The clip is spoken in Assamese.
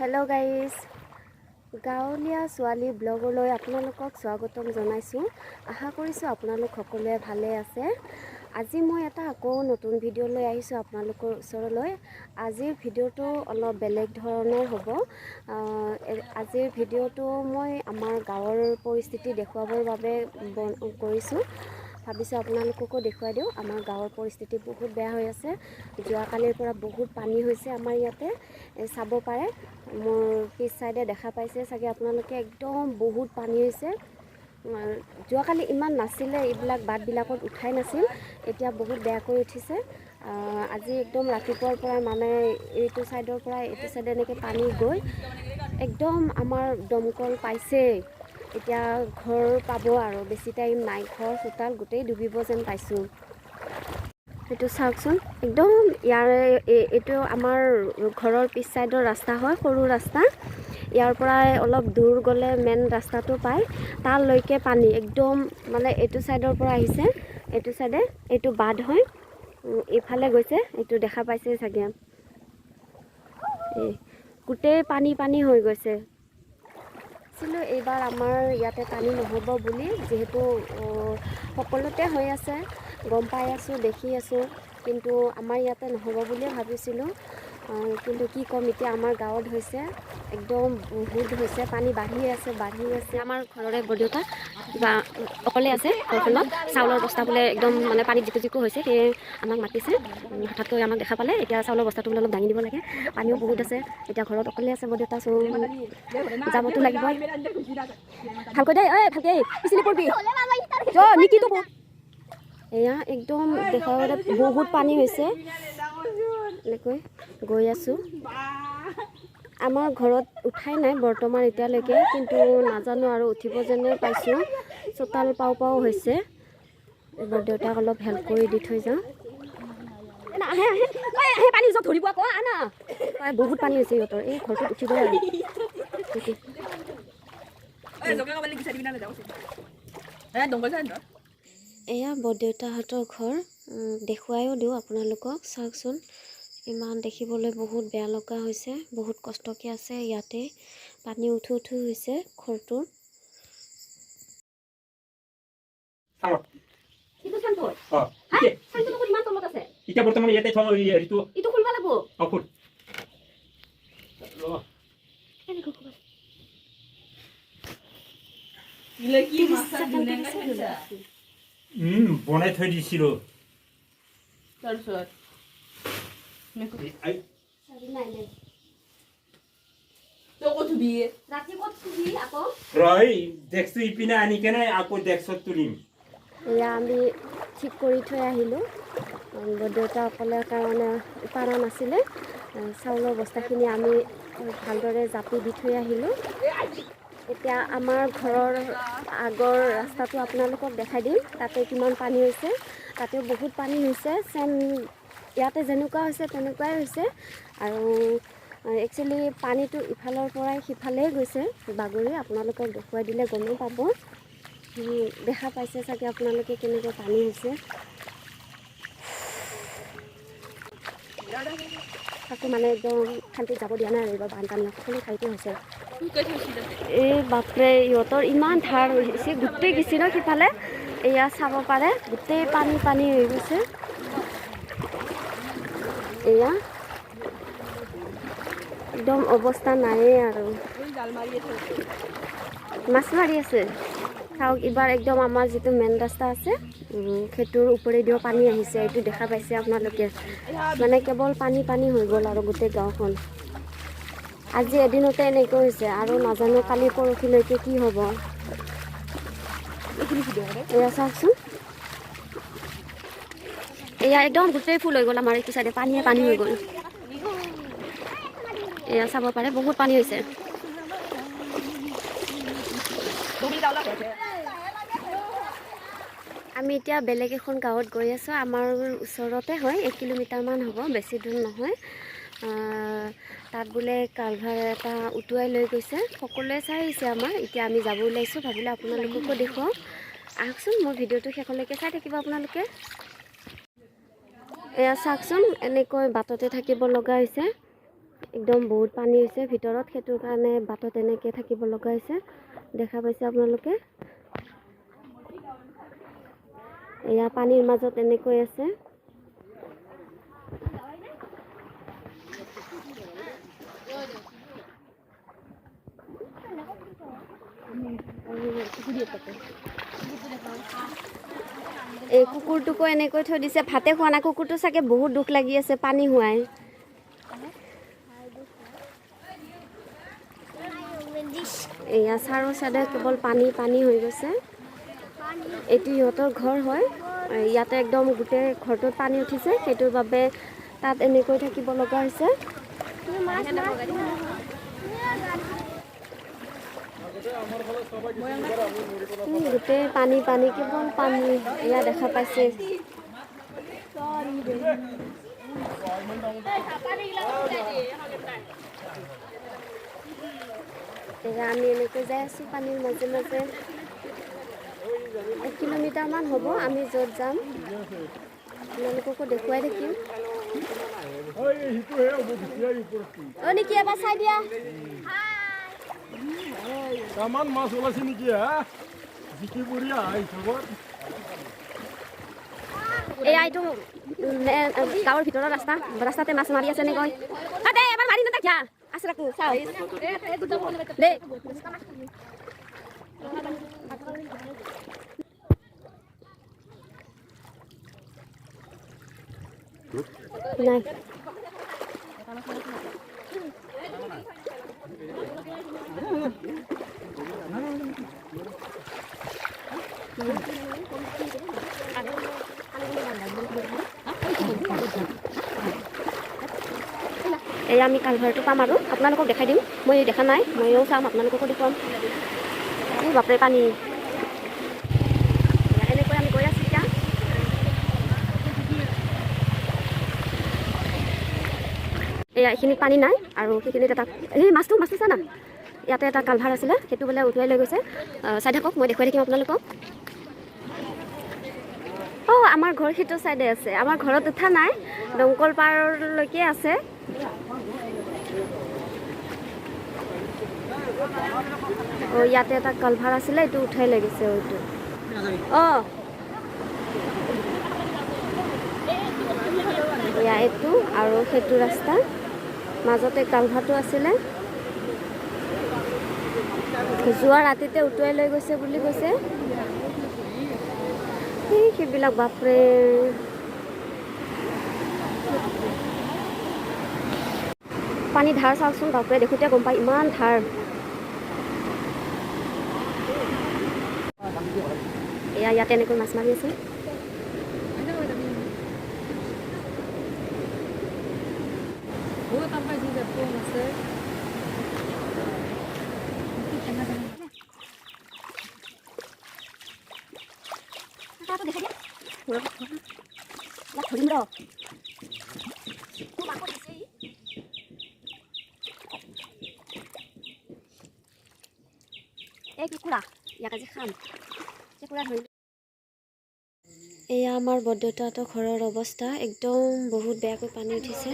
হেল্ল' গাইজ, গাঁৱলীয়া ছোৱালী ব্লগলৈ আপোনালোকক স্বাগতম জনাইছোঁ। আশা কৰিছোঁ আপোনালোক সকলোৱে ভালে আছে। আজি মই এটা আকৌ নতুন ভিডিঅ' লৈ আহিছোঁ আপোনালোকৰ ওচৰলৈ। আজিৰ ভিডিঅ'টো অলপ বেলেগ ধৰণৰ হ'ব। আজিৰ ভিডিঅ'টো মই আমাৰ গাঁৱৰ পৰিস্থিতি দেখুৱাবৰ বাবে কৰিছোঁ। ভাবিছোঁ আপোনালোককো দেখুৱাই দিওঁ। আমাৰ গাঁৱৰ পৰিস্থিতি বহুত বেয়া হৈ আছে। যোৱাকালিৰ পৰা বহুত পানী হৈছে আমাৰ ইয়াতে। চাব পাৰে, মোৰ পিছ চাইডে দেখা পাইছে চাগে আপোনালোকে, একদম বহুত পানী হৈছে। যোৱাকালি ইমান নাছিলে, এইবিলাক বাটবিলাকত উঠাই নাছিল, এতিয়া বহুত বেয়াকৈ উঠিছে। আজি একদম ৰাতিপুৱাৰ পৰা মানে এইটো ছাইডৰ পৰা এইটো ছাইডে এনেকৈ পানী গৈ একদম আমাৰ দমকল পাইছেই। এতিয়া ঘৰ পাব আৰু বেছি টাইম নাই, ঘৰ চোতাল গোটেই ডুবিব যেন পাইছোঁ। এইটো চাওকচোন, একদম ইয়াৰে এইটো আমাৰ ঘৰৰ পিছ ছাইডৰ ৰাস্তা হয়, সৰু ৰাস্তা। ইয়াৰ পৰাই অলপ দূৰ গ'লে মেইন ৰাস্তাটো পায়, তালৈকে পানী একদম মানে এইটো ছাইডৰ পৰা আহিছে, এইটো ছাইডে এইটো বাঁধ হয়, এইফালে গৈছে, এইটো দেখা পাইছে চাগে। এই গোটেই পানী পানী হৈ গৈছে। ভাবিছিলোঁ এইবাৰ আমাৰ ইয়াতে পানী নহ'ব বুলি, যিহেতু সকলোতে হৈ আছে, গম পাই আছোঁ, দেখি আছোঁ, কিন্তু আমাৰ ইয়াতে নহ'ব বুলিয়ে ভাবিছিলোঁ। কিন্তু কি ক'ম, এতিয়া আমাৰ গাঁৱত হৈছে, একদম বহুত হৈছে, পানী বাঢ়ি আছে, বাঢ়ি আছে। আমাৰ ঘৰৰে বৰদেউতা কিবা অকলে আছে ঘৰখনত, চাউলৰ বস্তা বোলে একদম মানে পানীত জিকু জিকু হৈছে, সেয়ে আমাক মাতিছে। হঠাৎকৈ আমাক দেখা পালে। এতিয়া চাউলৰ বস্তাটো বোলে অলপ দাঙি দিব লাগে, পানীও বহুত আছে। এতিয়া ঘৰত অকলে আছে বৰদেউতা, চ' যাবতো লাগিবই। ভালকৈ দেই, ঐ ভালকৈ পিছলি পৰিবি নিকিতো। এয়া একদম দেখা বহুত পানী হৈছে। এনেকৈ গৈ আছোঁ। আমাৰ ঘৰত উঠাই নাই বৰ্তমান এতিয়ালৈকে, কিন্তু নাজানো আৰু উঠিব যেনে পাইছোঁ, চোতাল পাওঁ পাওঁ হৈছে। এইবাৰ দেউতাক অলপ হেল্প কৰি দি থৈ যাওঁ। আহে আহে আহে, পানী চব ধৰিব আকৌ আনা। বহুত পানী হৈছে সিহঁতৰ এই ঘৰটোত উঠিবই আৰু। এয়া বৰদেউতাহঁতৰ ঘৰ, দেখুৱাইও দিওঁ আপোনালোকক। চাওকচোন, ইমান দেখিবলৈ বহুত বেয়া লগা হৈছে, বহুত কষ্টকৈ আছে ইয়াতে, পানী উঠো উঠো হৈছে ঘৰটোৰ। বনাই থৈ দিছিলো। ইপিনে আনি কেনে আকৌ ডেস্কত তুলিম। এয়া আমি ঠিক কৰি থৈ আহিলোঁ। দেউতা অকলে কাৰণে পৰা নাছিলে, চাউলৰ বস্তাখিনি আমি ভালদৰে জাপি দি থৈ আহিলোঁ। এতিয়া আমাৰ ঘৰৰ আগৰ ৰাস্তাটো আপোনালোকক দেখাই দিম, তাতে কিমান পানী হৈছে। তাতেও বহুত পানী হৈছে, চেম ইয়াতে যেনেকুৱা হৈছে তেনেকুৱাই হৈছে। আৰু একচুৱেলি পানীটো ইফালৰ পৰাই সিফালেই গৈছে বাগৰি, আপোনালোকক দেখুৱাই দিলে গমেই পাব। দেখা পাইছে চাগে আপোনালোকে কেনেকৈ পানী হৈছে। তাকো মানে একদম শান্তিত যাব দিয়া নাই আৰু এইবাৰ বানপানী সকলো ঠাইতে হৈছে। এই বাপৰে, ইহঁতৰ ইমান ধাৰ হৈছে, গোটেই গেছি ন সিফালে। এয়া চাব পাৰে, গোটেই পানী পানী হৈ গৈছে। এয়া একদম অৱস্থা নায়েই আৰু। মাছ মাৰি আছে চাওক। এইবাৰ একদম আমাৰ যিটো মেইন ৰাস্তা আছে সেইটোৰ ওপৰেদিও পানী আহিছে, এইটো দেখা পাইছে আপোনালোকে। মানে কেৱল পানী পানী হৈ গ'ল আৰু গোটেই গাঁওখন। আজি এদিনতে এনেকৈ হৈছে আৰু নাজানো কালি পৰহিলৈকে কি হ'ব। এয়া চাওকচোন, এয়া একদম গোটেই ফুল হৈ গ'ল আমাৰ এইটো চাইডে, পানীয়ে পানী হৈ গ'ল। এয়া চাব পাৰে, বহুত পানী হৈছে। আমি এতিয়া বেলেগ এখন গাঁৱত গৈ আছোঁ, আমাৰ ওচৰতে হয়, 1 কিলোমিটাৰমান হ'ব, বেছি দূৰ নহয়। তাত বোলে কালভাৰ এটা উটুৱাই লৈ গৈছে, সকলোৱে চাই আহিছে আমাৰ। এতিয়া আমি যাব ওলাইছোঁ, ভাবিলোঁ আপোনালোককো দেখুৱাওঁ। আহকচোন, মোৰ ভিডিঅ'টো শেষলৈকে চাই থাকিব আপোনালোকে। এয়া চাওকচোন, এনেকৈ বাটতে থাকিব লগা হৈছে। একদম বহুত পানী হৈছে ভিতৰত, সেইটোৰ কাৰণে বাটত এনেকৈ থাকিব লগা হৈছে। দেখা পাইছে আপোনালোকে, এয়া পানীৰ মাজত এনেকৈ আছে। এই কুকুৰটোকো এনেকৈ থৈ দিছে, ভাতে খোৱা নাই। কুকুৰটো চাগে বহুত দুখ লাগি আছে পানী হোৱাই। এয়া চাৰো চাইডে কেৱল পানী পানী হৈ গৈছে। এইটো ইহঁতৰ ঘৰ হয়, ইয়াতে একদম গোটেই ঘৰটোত পানী উঠিছে, সেইটোৰ বাবে তাত এনেকৈ থাকিব লগা হৈছে। গোটেই পানী পানী, কেৱল পানী। এয়া দেখা পাইছে। এয়া আমি এনেকৈ যাই আছোঁ পানীৰ মাজে মাজে। 1 কিলোমিটাৰমান হ'ব আমি য'ত যাম, আপোনালোককো দেখুৱাই থাকিম। অ' নেকি এবাৰ চাই দিয়া। তামান মাছ ওলাইছে নেকি? হা, জিকি বঢ়িয়া হিচাপত। এয়া এইটো গাঁৱৰ ভিতৰৰ ৰাস্তা, ৰাস্তাতে মাছ মাৰি আছে এনেকৈ। দে এবাৰ মাৰি নাথাক, আছে ৰাখো চাওঁ দে। নাই এয়া আমি কালভাৰটো পাম আৰু আপোনালোকক দেখাই দিম। মই দেখা নাই, ময়ো চাম, আপোনালোককো দেখুৱাম। এই বাপৰে পানী। এনেকৈ আমি গৈ আছোঁ এতিয়া। এয়া এইখিনিত পানী নাই আৰু সেইখিনিত এটা এই মাছটো চা না, ইয়াতে এটা কালভাৰ আছিলে, সেইটো বোলে উটুৱাই লৈ গৈছে। চাই থাকক, মই দেখুৱাই থাকিম আপোনালোকক। অঁ, আমাৰ ঘৰ সিটো চাইডে আছে, আমাৰ ঘৰত উঠা নাই, দমকল পাৰলৈকে আছে। অঁ, ইয়াতে এটা কালভাৰ আছিলে, এইটো উঠাই লৈ গৈছে। এইটো অঁ, এয়া এইটো আৰু সেইটো ৰাস্তা, মাজতে কালভাৰটো আছিলে। যোৱা ৰাতিতে উটুৱাই লৈ গৈছে বুলি কৈছে। এই সেইবিলাক বাপৰে। পানী ধাৰ চাওকচোন, বাপৰে দেখোঁতে গম পাই ইমান ধাৰ। এয়া ইয়াতে এনেকৈ মাছ মাৰি আছে। এয়া আমাৰ বৰদেউতাহঁতৰ ঘৰৰ অৱস্থা, একদম বহুত বেয়াকৈ পানী উঠিছে।